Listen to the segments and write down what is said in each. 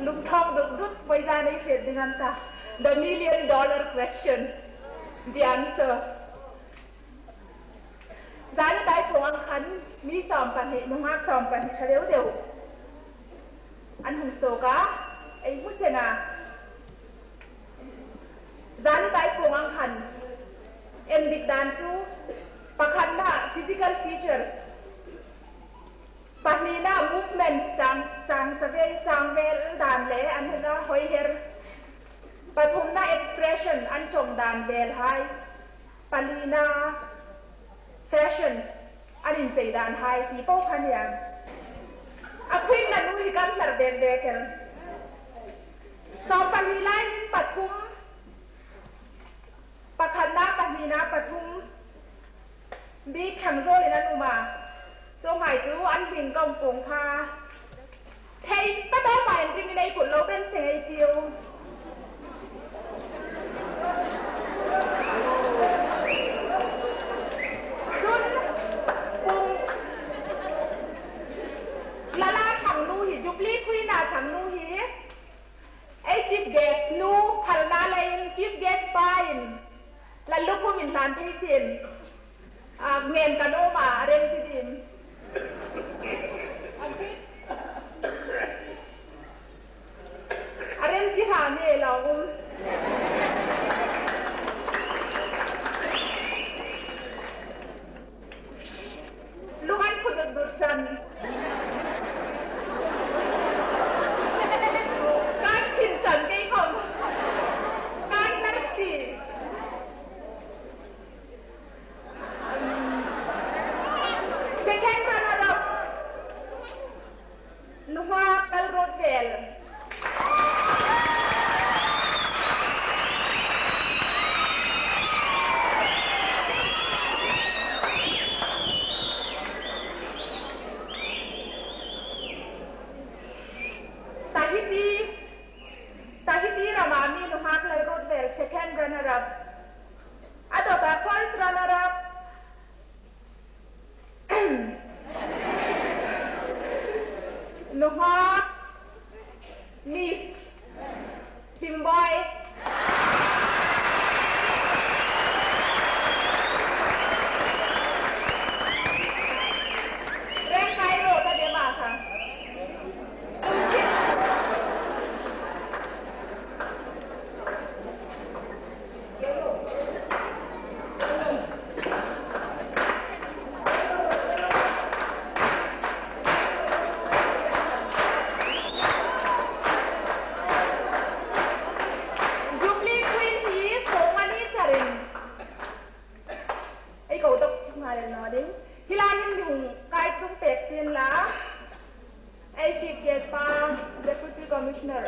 Lungthawng dut dut pawisa nei hriat ding an ta. The million dollar question. The answer. Zan i dai phung ang khan mi 12, nungak 12 ṭha deuhdeuh an hung sawk a, ei hmu chen a. Zan i dai phung ang khan endik dan cu pakhatnak physical features, pahnihnak movement cang cang savel cang vel dan le an hun a hoiher, pathumnak expression an cong dan vel hai, palinak fashion an in chei dan hai ti paoh kha niang. A queen na nu hi kan hlar dek dek er. 12 lai in pathum pakhatnak pahnihnak pathum bik thangzawl in an um a cawngai cu an hling ko kong kha thei pata pa in ring in ei put lo ben se hei tiu. Cun pung lala thang nu hi Jubilee Queen ah thang nu hi ei chief guest nu phalna lei in chief guest pa in lallukhum in hlan thei sin ngen kan um ah a rem ti dim. A rem ti hlah ne lawng um. Lung an phut dur chan. Kan thin chan kei khom. Kan narsi. Second runner up Nuhma kal rawt vel. Tahiti Tahiti ram ah mi nuhak lal rawt vel second runner up. A dawt ah first runner up Nuhngak Miss Hlimbawi. Rengkai rawh ka dem ah kha. Jubilee Queen hi fong ani charin ei ko tok ngai no ding hilai hin hung kai tung pek sin la ei chief guest pa deputy commissioner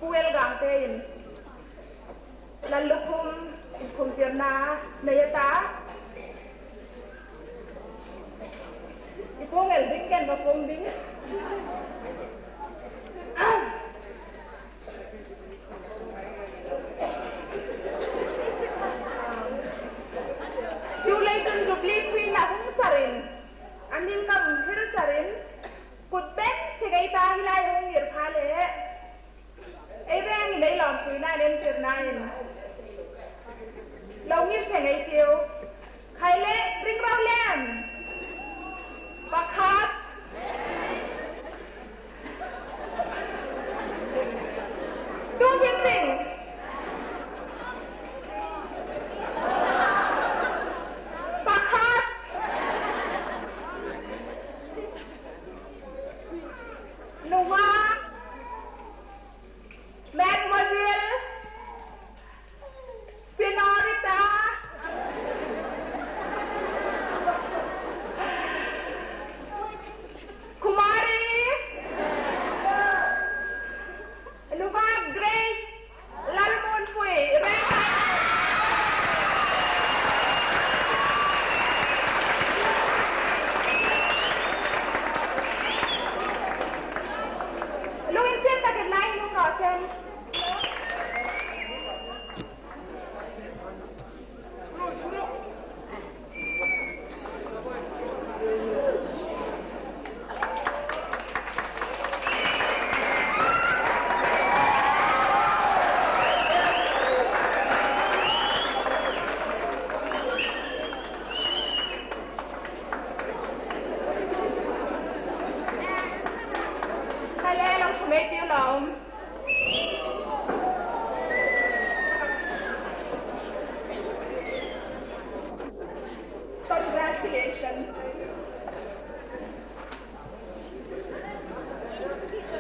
Puel Gang te in Lallukhum inkhumtirnak nei ata. I pungel ding ken va pung ding. Cu lei cun Jubilee Queen a hung sarin a min kam hir sarin kut bek segei ta hi lai hung ngir pha le Ei reng in ei lawm pui nain entir nain lo ngir seng ei cio. Khai le ring ro lem. Pakhat. Tung hin ring. Pakhat. Nungak. Mademoiselle Senorita Kumari Nungak Grace Lalmunpui Rengkai. Lung in sian takin lai lung ro chen. Khai le lo thu mai tiu la awm. Congratulations.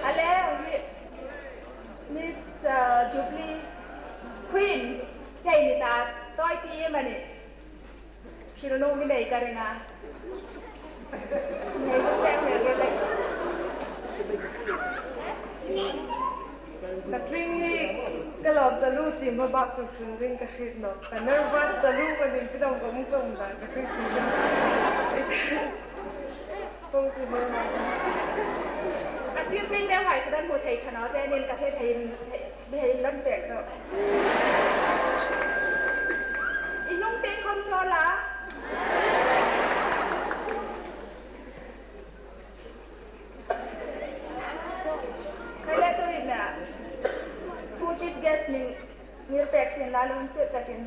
Ale Miss Jubilee Queen hei ni ta tawi ti em ani. Hrilnu mi nei ka ring a. Nei chu pek hmel vel e. Ka tling hi ka lawm ta lu ti hma bak chu hrin ring ka hrit lo. Ka nervous ta lu ka nin ti dawng ka um ka um dan ka hrit ti lo. Kawng ti hma hma. A sir hming deuh hai chuan hmu thei tha no te nin ka hre thei in thei in rawn pek rawh. I hnung te control a. Khaile tu in Pu Chief Guest ning ngir pek sin la lung chilh takin.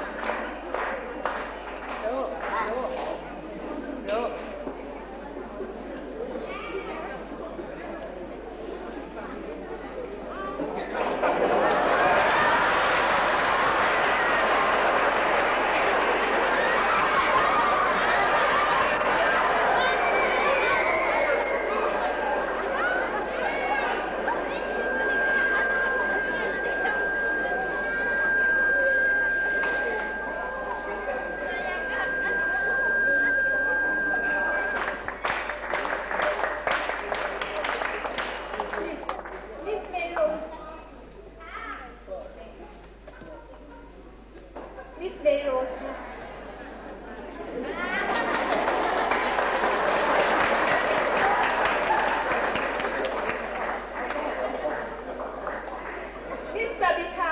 Miss May Rose. Miss May Rose. Miss Tabitha.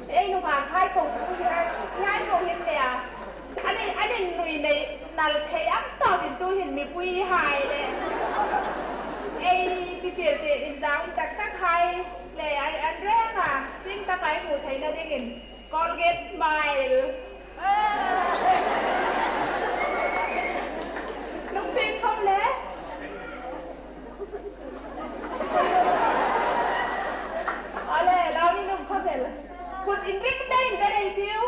Ei nu vang khai ko tu hi hai ko hin le a. Ani ani nui nei nal thei ang tawp in tu hin mipui hai le. Ei ti tir ti in zang tak tak hai le an an reng a sing tak ai hmu thei na ding in Colgate Smile. Lungfim khom le. Ale lau ni nung khawvel kut in ring tein kan ei tiu.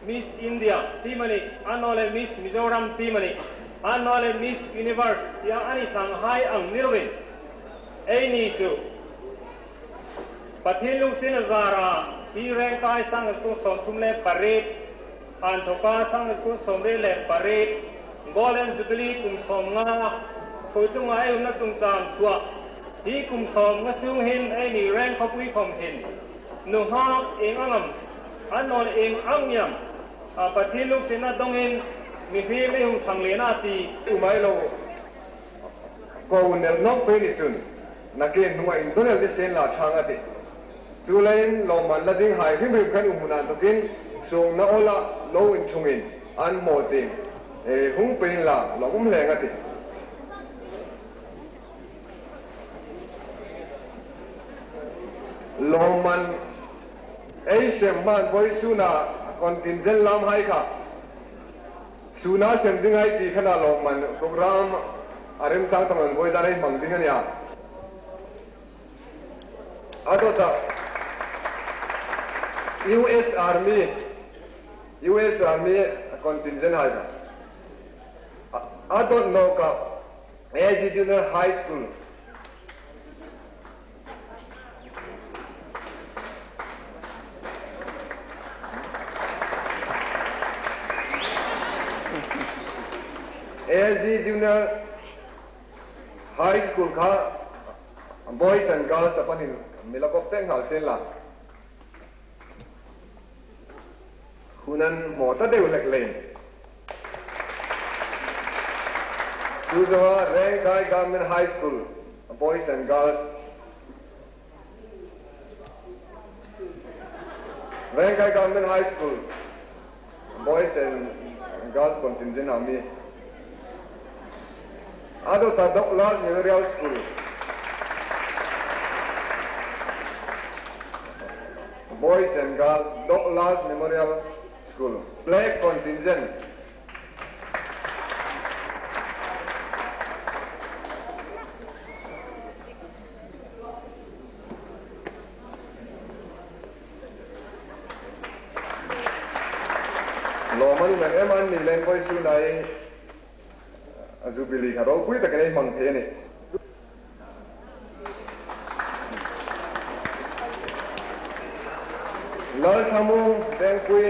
Miss India team a ni, an le Miss Mizoram team a ni, an le Miss Universe tia an i thlang hai ang ni lovin ei ni chu Pathian lungsin a zar a, hi reng kai 1938, an thawka 1928, Golden Jubilee kum 50 khuichunga ei umna chungchang chhuah hi kum 50 chhung hin ei ni reng khawpui khawm hin nu hngak eng angam an nawl eng ang ngiam a Pathian lungsin a dawngin mihlim ei hung thang len a ti. Umai lo ko nel nawk pe ni chun nakin hnungah in donel te sen la thang a ti. Chu lain lawmman la ding hai hrim hrim khan umhmun ah tukin sung na awl ah lo in chung in an hmaw ting e hung pe in la lawm um hleng a ti. Lawmman ei sem hman vawi suna contingent lam hai kha suna sem ding hai ti khana lawmman program a remchang tam an vawi zan ei hmang ding a nia. A dawtah US Army, US Army contingent hai kha a dawt nawk ah AG Junior High School, AZ Junior High School kha Boys and Girls a panin mila kawp vek nghal sen la. Hun an hmaw ta deuh hlek leng. Chu zawnga Rengkai Government High School Boys and Girls Rengkai Government High School Boys and Girls contingent ah mi a dawtah Douglas Memorial School Boys and Girls Douglas Memorial School Black contingent. Lawm an eng em an nih leng pawi chu nai a Jubilee kha ropui takin a inhmang thei a ni. Lalthamung Vengpui.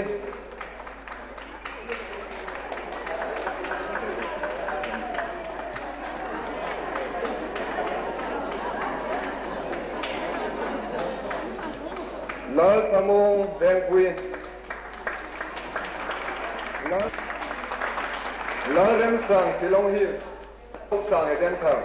Lalthamung Vengpui. Lalremsang Shillong Hill Sang Edenthar.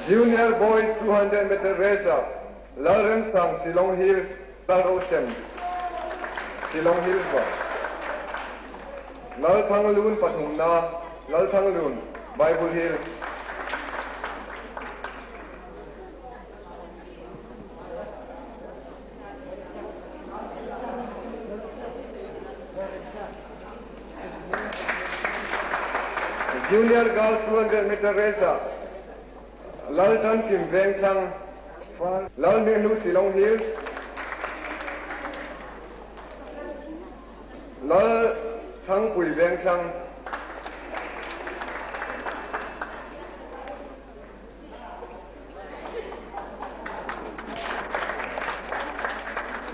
Junior Boys 200 meter race ah Lalremsang Shillong Hills Lalrosem Shillong Hills ba Lalthanglun pathumna Lalthanglun Bible Hill. Junior Girls 200 meter race ah Lalthan Kim Vengthlang, Lalhmehlu Shillong Hills, Lalthangpui Vengthlang.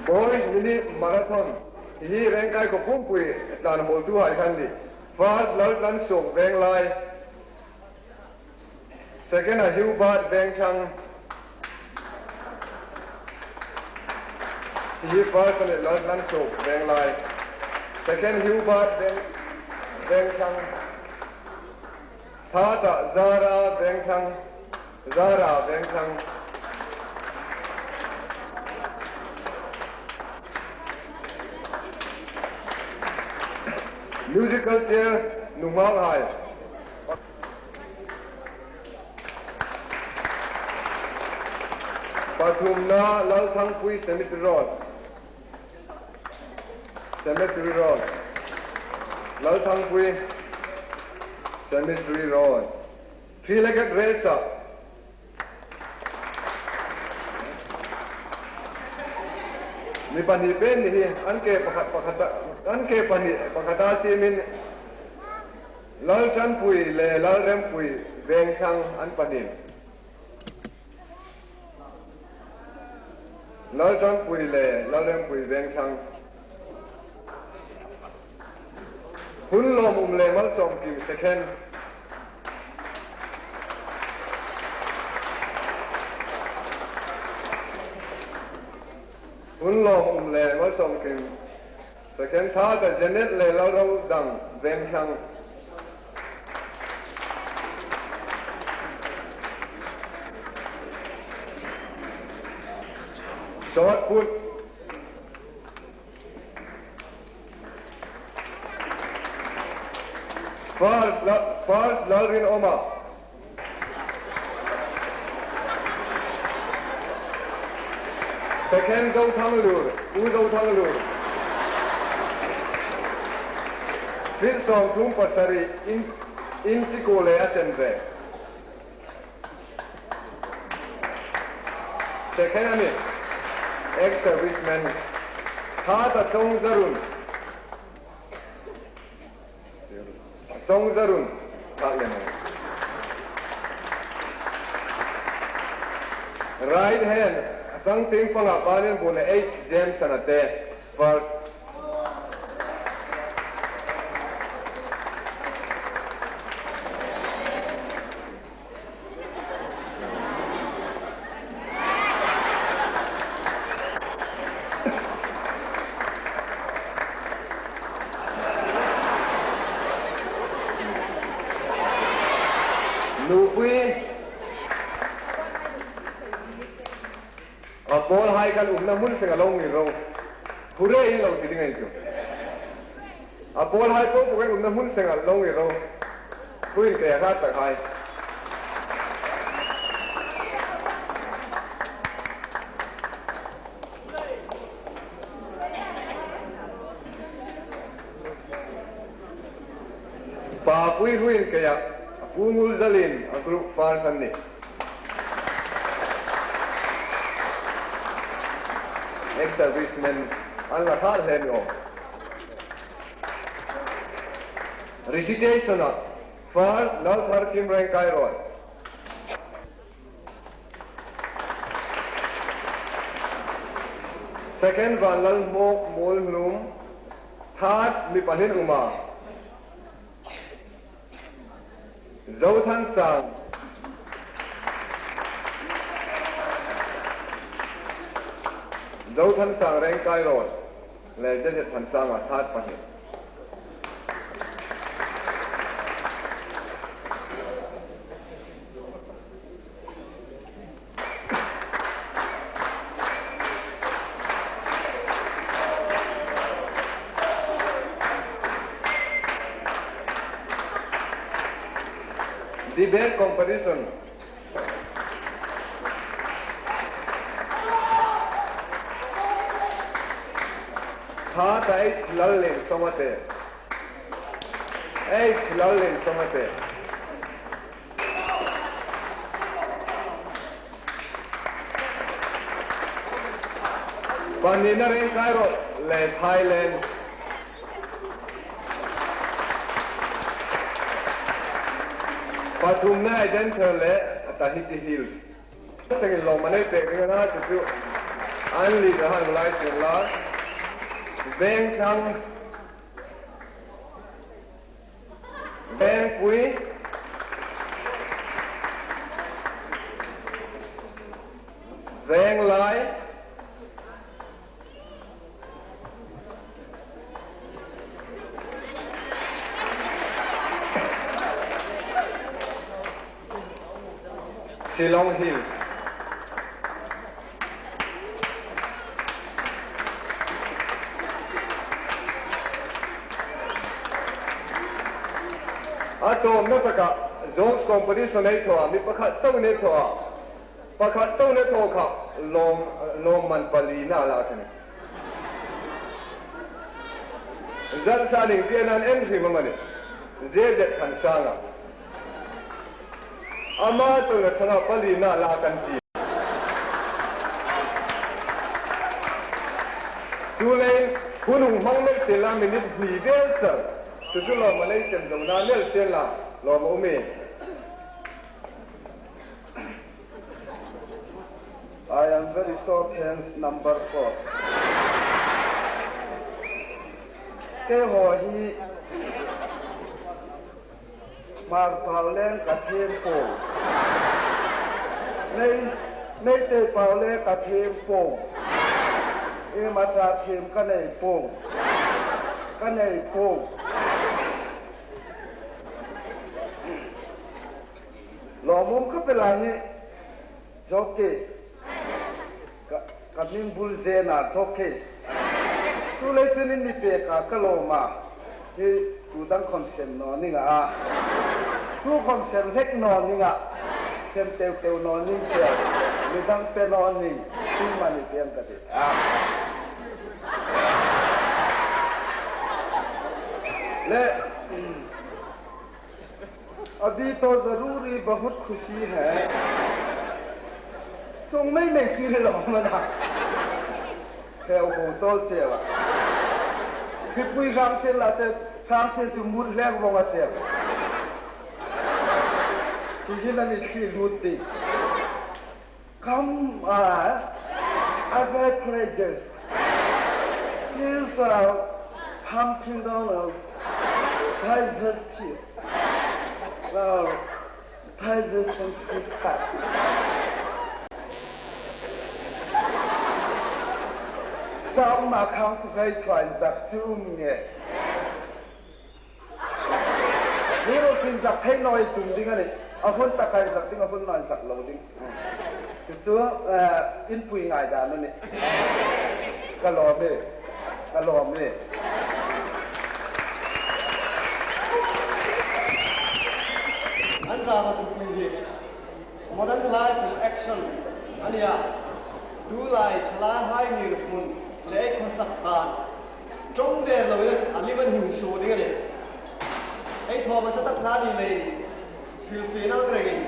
Boys Mini Marathon hi Rengkai khaw pumpui tlan hawltu ah hian ni First Laltlan Sawk Venglai, Second a Hubert Vengthlang hi First a ni Laltlan Sawk Venglai, Second Hubert Vengthlang. Third ah Zara Vengthlang, Zara Vengthlang. Musical chair Nungak Hai. Pathumna Lalthangpui Cemetery Road. Cemetery Road. Lalthangpui Cemetery Road. Three-legged race ah mi pahnih pen ni hi an ke pakhat pakhat an ke pahnih pakhata siamin Laltanpui leh Lalrempui Vengthlang an pahnih. Laltanpui leh Lalrempui Vengthlang Hun lawmawm leh malsawmkim second. Hun lawmawm leh malsawmkim second Third Janet leh Lalrodang Vengthlang. Shot put. First, first Lalrinawma. Second Zothanglur, U Zothanglur. Feet 37 in inch ko le a chen ve. Second ani ex-serviceman Third a Chong Zarun. Chong Zarun. Third le mai. Right hand atang ting panga panin buna H James anate first. Nupui a pawl hai kan umna hmun seng a lo ngir ro hure in lo ti ding a ni chu. A pawl hai pawh pawh kan umna hmun seng a lo ngir ro huin ke a hrat tak hai. Pa pui huin ke a pu ngul zalin a group first an ni. Ex-servicemen an la hral hle ni awm. Recitation ah First Lalthar Kim Reng Kai Rawn. Second Vanlal Hmawk Mawl Hnum. Third mi pahnih Uma. Zothansang. Zothansang Reng Kai Rawn leh Jeje Thansanga third pahnih. Debate competition. Tha ta H Lal Len Sawma te. H Lal Len Sawma te. Pahnihna reng kai rawh le Thailand. Pathumna Adventure leh Tahiti Hills. Sengin lawm an ei pek ding a chu chu an leader han lai ching la Vengthlang Vengpui Venglai Shillong Hills. A tlawmna takah Jokes Competition ei thaw ah mi pakhat to ne thaw ah pakhat to ne thaw kha lawm lawmman palina a lak a ni. Zat sa ning chian an en hrim a mani. Zezet Thansanga. Ama chu na thanga palina lak an ti. Chu lei hunung hmang mel sel la minute hnih vel char chu chu lawm a lei sem zo na mel sel la lawm a um e. I am very short hands number four. Ke haw hi Hmar pau leng ka thim pawng. Mei Meitei pau le ka thim pawng. Ema cha thim ka nei pawng. Ka nei pawng. Lawmawm kha pe lai hi Jockey ka ka hming bul zen ah Jockey cu lei cun in mi pek ah ka lawm ah hi tu dang khom sem naw ning ah tu khom sem hlek naw ning ah sem teu teu naw ning tiah midang pe naw ning tu man i piang ka ti ah le अभी तो जरूरी बहुत खुशी है 仲未未算你落乜啊？theo hồ tol che wa khi pui rang sen la te rang sen chu mut hlek vong a che tu hin ani thli lut ti Come on, I very courageous. He's pumping down of Kaiser's teeth. Well, Kaiser's from six pack. Sao mà khang ku kai chuan zak chu nge. Ni ro tin zak thei noi tum ding ani. A hun takai zak ding a hun noi zak lo ding. Chu chu in pui ngai dan ani. Ka lawm e. Ka lawm e. An drama tumpui hi Modern Life in Action a ni a, Tulai thalai hai ngir hmun leh khawsak dan tawng der loin a lim an him su ding a ni. Ei thaw hmasa tak hna ni leiin thilfin ang rengin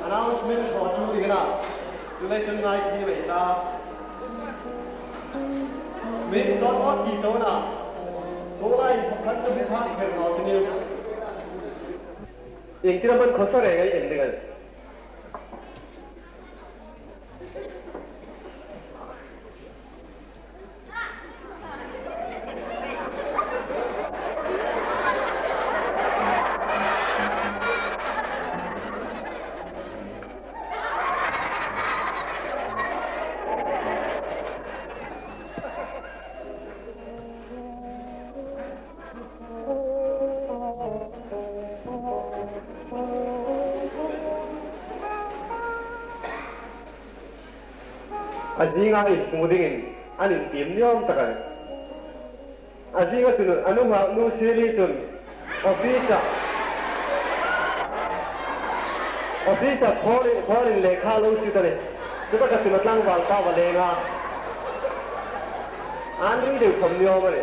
announcement thaw tu ding a, chulei chun ngai thi mai ta. Min sawt awt ti chawn a, Tulai phakhat chu hmu phak kher lo ti ni. Engtin a hman khawsa reng a i en ding a ni. A zinga inhmu dingin an intim niawm tak a ni. A zinga chun a nu nghah nu Sili chun office-ah office-ah khawl in lehkha a lo sit a ni. Chutah ka chun a tlangval pa va leng a, an ring deuh khawp niawm a ni.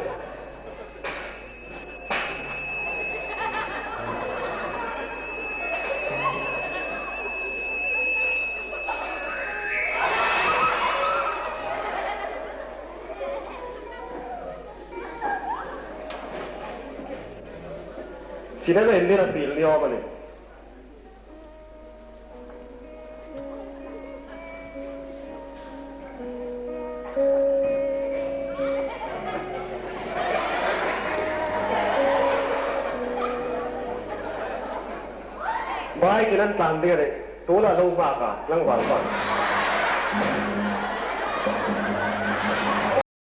Cinema in din a feel niawm a ni. Bike in an tlan ding a ni. Tunah lo nghak a, tlangval pa.